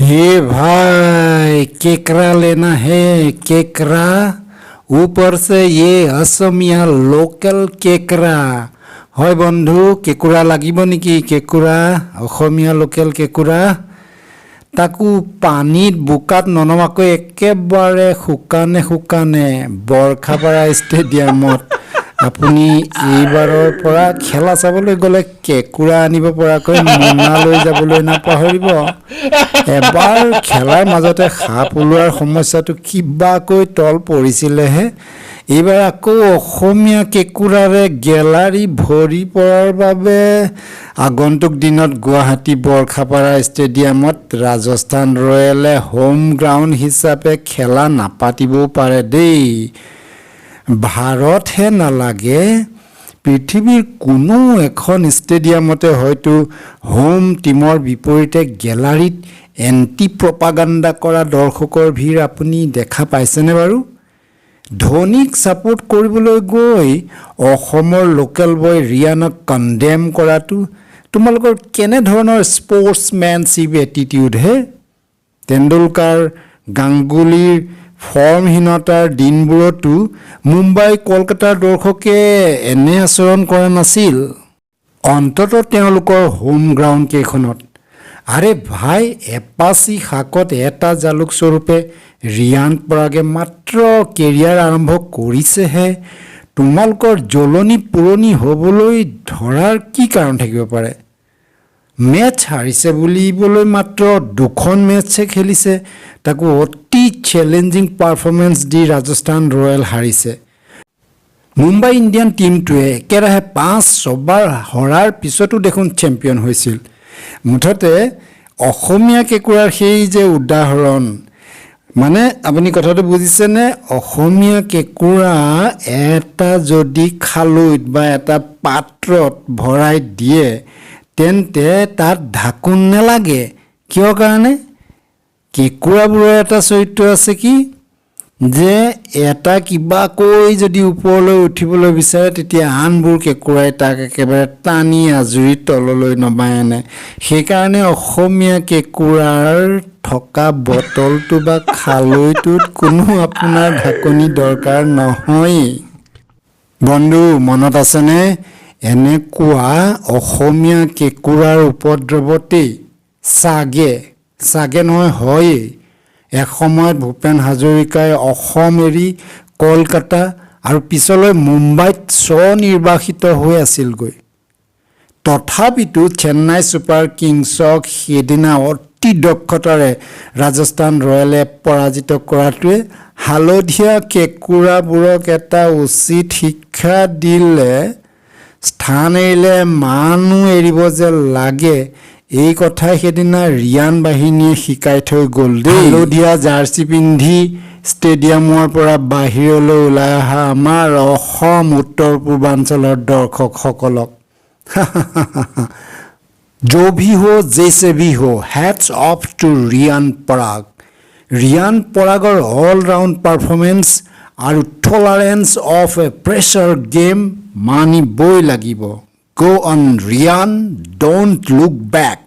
ये भाई, केकरा लेना है केकरा? ऊपर से ये असमीয়া লোকেল কেকৰা। হয় বন্ধু, কেঁকুৰা লাগিব নেকি? কেঁকুৰা, অসমীয়া লোকেল কেঁকুৰা, তাকো পানীত বোকাত ননমাকৈ একেবাৰে শুকানে শুকানে। বৰ্ষাপাৰা ষ্টেডিয়ামত আপুনি এইবাৰৰ পৰা খেলা চাবলৈ গ'লে কেঁকুৰা আনিব পৰাকৈ মোনা লৈ যাবলৈ নাপাহৰিব। এবাৰ খেলাৰ মাজতে সাপ ওলোৱাৰ সমস্যাটো কিবাকৈ তল পৰিছিলেহে, এইবাৰ আকৌ অসমীয়া কেঁকুৰাৰে গেলাৰী ভৰি পৰাৰ বাবে আগন্তুক দিনত গুৱাহাটী বৰ্ষাপাৰা ষ্টেডিয়ামত ৰাজস্থান ৰয়েলে হোম গ্ৰাউণ্ড হিচাপে খেলা নাপাতিবও পাৰে দেই। ভাৰতহে নালাগে, পৃথিৱীৰ কোনো এখন ষ্টেডিয়ামতে হয়তো হোম টীমৰ বিপৰীতে গেলাৰীত এণ্টি প্ৰপাগাণ্ডা কৰা দৰ্শকৰ ভিৰ আপুনি দেখা পাইছেনে বাৰু? ধোনীক ছাপোৰ্ট কৰিবলৈ গৈ অসমৰ লোকেল বয় ৰিয়ানক কণ্ডেম কৰাটো তোমালোকৰ কেনেধৰণৰ স্পৰ্টছমেনশ্বিপ এটিটিউড হে? তেণ্ডুলকাৰ, গাংগুলীৰ ফৰ্মহীনতাৰ দিনবোৰতো মুম্বাই, কলকাতাৰ দৰ্শকে এনে আচৰণ কৰা নাছিল, অন্ততঃ তেওঁলোকৰ হোম গ্ৰাউণ্ড কেইখনত। আৰে ভাই, এপাচি শাকত এটা জালুক স্বৰূপে ৰিয়ান পৰাগে মাত্ৰ কেৰিয়াৰ আৰম্ভ কৰিছেহে। তোমালোকৰ জ্বলনি পুৰণি হ'বলৈ ধৰাৰ কি কাৰণ থাকিব পাৰে? মেচ হাৰিছে বুলিবলৈ মাত্ৰ দুখন মেচহে খেলিছে, তাকো অতি চেলেঞ্জিং পাৰফৰ্মেঞ্চ দি ৰাজস্থান ৰয়েল হাৰিছে। মুম্বাই ইণ্ডিয়ান টীমটোৱে একেৰাহে পাঁচ ছবাৰ হৰাৰ পিছতো দেখোন চেম্পিয়ন হৈছিল। মুঠতে অসমীয়া কেঁকুৰাৰ সেই যে উদাহৰণ, মানে আপুনি কথাটো বুজিছেনে? অসমীয়া কেঁকুৰা এটা যদি খালৈত বা এটা পাত্ৰত ভৰাই দিয়ে, তেন্তে তাত ঢাকোন নালাগে। কিয় কাৰণে? কেঁকুৰাবোৰৰ এটা চৰিত্ৰ আছে কি যে এটা কিবাকৈ যদি ওপৰলৈ উঠিবলৈ বিচাৰে, তেতিয়া আনবোৰ কেঁকুৰাই তাক একেবাৰে টানি আজুৰি তললৈ নমাই আনে। সেইকাৰণে অসমীয়া কেঁকুৰাৰ থকা বটলটো বা খালৈটোত কোনো আপোনাৰ ঢাকনি দৰকাৰ নহয়েই। বন্ধু, মনত আছেনে, এনেকুৱা অসমীয়া কেঁকুৰাৰ উপদ্ৰৱতেই চাগে, চাগে নহয়, হয়েই, এসময়ত ভূপেন হাজৰিকাই অসম এৰি কলকাতা আৰু পিছলৈ মুম্বাইত স্বনিৰ্বাসিত হৈ আছিলগৈ। তথাপিতো চেন্নাই ছুপাৰ কিংছক সেইদিনা অতি দক্ষতাৰে ৰাজস্থান ৰয়েলে পৰাজিত কৰাটোৱে হালধীয়া কেঁকুৰাবোৰক এটা উচিত শিক্ষা দিলে। স্থান এৰিলে মানো এৰিব যে লাগে, এই কথাই সেইদিনা ৰিয়ান বাহিনীয়ে শিকাই থৈ গ'ল দেই, হালধীয়া জাৰ্চি পিন্ধি ষ্টেডিয়ামৰ পৰা বাহিৰলৈ ওলাই অহা আমাৰ অসম, উত্তৰ পূৰ্বাঞ্চলৰ দৰ্শকসকলক। जो भी हो, जैसे भी हो, hats off to Riyan Parag। Riyan পৰাগৰ all round performance আৰু tolerance of a pressure game মানিবই লাগিব। Go on Riyan, don't look back.